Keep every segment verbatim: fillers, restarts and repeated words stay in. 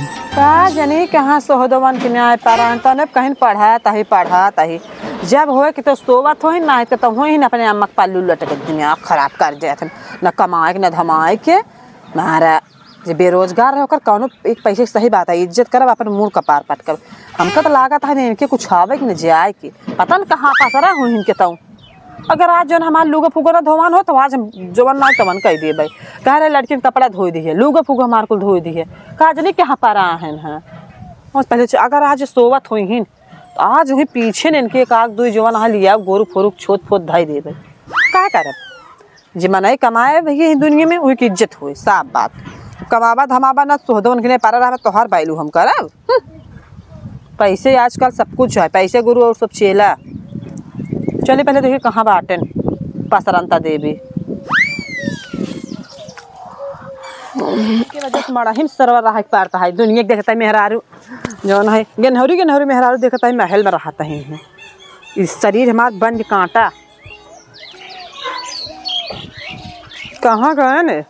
का जनी कहाँ सोहदवन के न्याय पारा हैं, तने कहीं पढ़ात ही, पढ़ात ही। जब होए कि तो सोवत होई, ना तो, तो होई ना अपने अम्मा के पल्लू लटक के दिमाग खराब कर देत हैं। न कमाए के, न धमाए के। मारा जे बेरोजगार रहे, ओकर कौनो एक पैसे की सही बात है, इज्जत करब, अपन मूड़ कपार पटकब। हमका तो लागत है, इनके कुछ आवे के, न जाए के। पता न कहाँ पसरा हुई इनके तऊ। अगर आज जौन हमार लुगा फुगा ना धोवान हो, तो आज हम जवन ना तवन कह दिए भाई। कह रहे लड़किन कपड़ा धोई दिए, लुगा फुगा हमार कुल धोई दिए। का जनी कहाँ पर आ हैं, हैं? बस पहले च-, अगर आज सोवत हुई हिन, तो आज वही पीछे ने इनके एक आग दुई जवन आ लिया, गोरू फोरू छोट फोट धाई दे भाई। का करब? जे मनई कमाए भैया ही दुनिया में, वही की इज्जत होए, साफ बात। कमाबा धमाबा ना, सोहदवन के नहीं पारा रहबा, तोहार बैलू हम करब। हम्म। पैसे आजकल सब कुछ है, पैसे गुरु और सब चेला। चली पहले देखी कहाँ बाटेन पसरंता देवी। के वजह से मड़हिम सरवा रहा के पारता है, दुनिया के देखता है मेहरारू, जौन है गेनहौरी, गेनहौरी मेहरारू देखता है महल में रहता है। इस शरीर हमार बन के कांटा। कहाँ गए ने?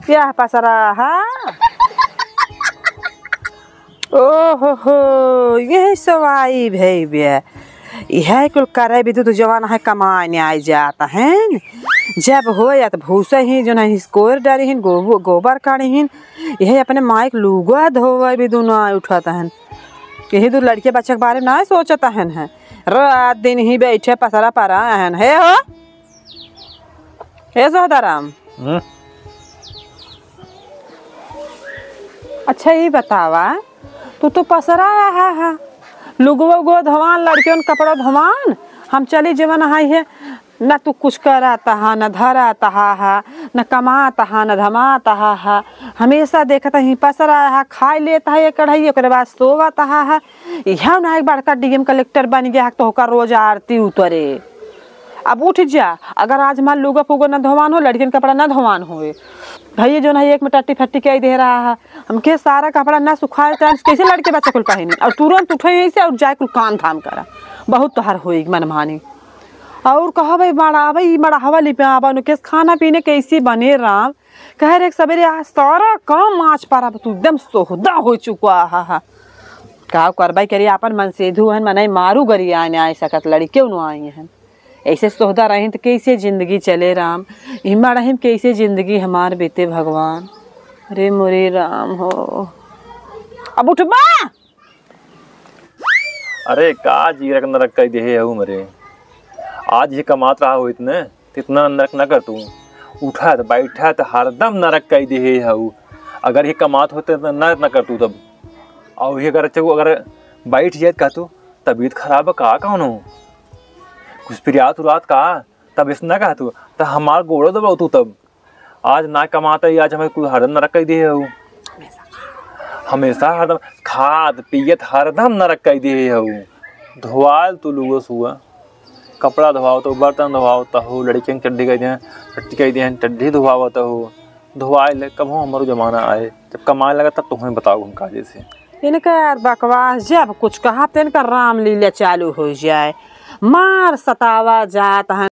यह पसरा हा? ओहो हो, यही सवाई भई बे। यह कुल करे बिदु तो जवान है, कमाए ने आई जात हैं। जब हो या तो भूसा ही जो नहीं स्कोर डारी हिन, गोबो-, गोबर काढ़ी हिन, यही अपने माई के लुगा धोवे बिदु ना उठत हैं। यही दो लड़के बच्चे के बारे में ना सोचत हैं, हैं। रात दिन ही बैठे पसरा परा हैं। हे हो, हे सोहदाराम। हम्म। अच्छा, ई बतावा, तू तो पसरा रहा है, लुगवा उगवा धोवान, लड़कियन कपड़ा धोवान, हम चली जेवन हाई है, न तू कुछ करत हा, न धरत हा, न कमात हा, न धमात हा, हमेशा देखत ही पसरा हा, खाई लेत हा एक कढ़ाई, ओकरे बाद सोवत हा, इहाँ ना एक बड़का डीएम कलेक्टर बन गया है, तोहका रोज आरती उतरे। अब उठ जा, अगर आज हमार लुगा फुगा ना धोवान हो, लड़कियन कपड़ा ना धोवान होए, भैया जौन है एक में टट्टी फट्टी कई दे रहा है, हमके सारा कपड़ा ना सुखाए टाइम से कैसे लड़के बच्चा कुल पहिने, और तुरंत उठे यहीं से और जाए कुल काम धाम करा, बहुत तोहार होई मनमानी। और कह भाई मड़ावे, ई मड़ावा लिपावा, उनके खाना पीने कैसे बने राम, कह रहे सवेरे आज सारा काम माछ पारा, तू एकदम सोहदा हो चुका हा, हा। का करबाई करी, आपन मनसेधु हन, मनई मारू गरी आए, आए सकत लड़के उन्हों आई हन। ऐसे सोहदा रहिन त कैसे जिंदगी चले राम, इमा रहिन कैसे जिंदगी हमार बीते भगवान। अरे मोरे राम हो, अब उठबा। अरे का जीरा के नरक कई देहे हऊ मरे। आज ये कमात रहा होइत न, त इतना नरक न कर तू। उठत बैठत हरदम नरक कई देहे हऊ। अगर ये कमात होते त नरक न कर तू तब। और ये अगर, अच्छा, अगर बैठ जात का तू, तबीयत खराब बा का कौनो? कुछ पिरियात उरात का? तब इस ना कहा तू, त हमार गोड़ो दबाऊ तू तब। आज ना कमाता ही, आज हमें कुल हरदम नरक कई देहे हऊ। हमेशा हरदम खात पियत हरदम नरक कई देहे हऊ। धोआल तू लुगो सुआ, कपड़ा धोआवत हो, बर्तन धोआवत हो, लड़कियन के चड्ढी कई देहन, चड्ढी कई देहन, चड्ढी धोआवत हो। धोआए ले, कबहूँ हमरो जमाना आए, जब कमाए लगा तब तुम्हें बताओ हम काजे से। इनकर बकवास जब कुछ कहा त इनकर रामलीला चालू हो जाए। मार सतावा जात है।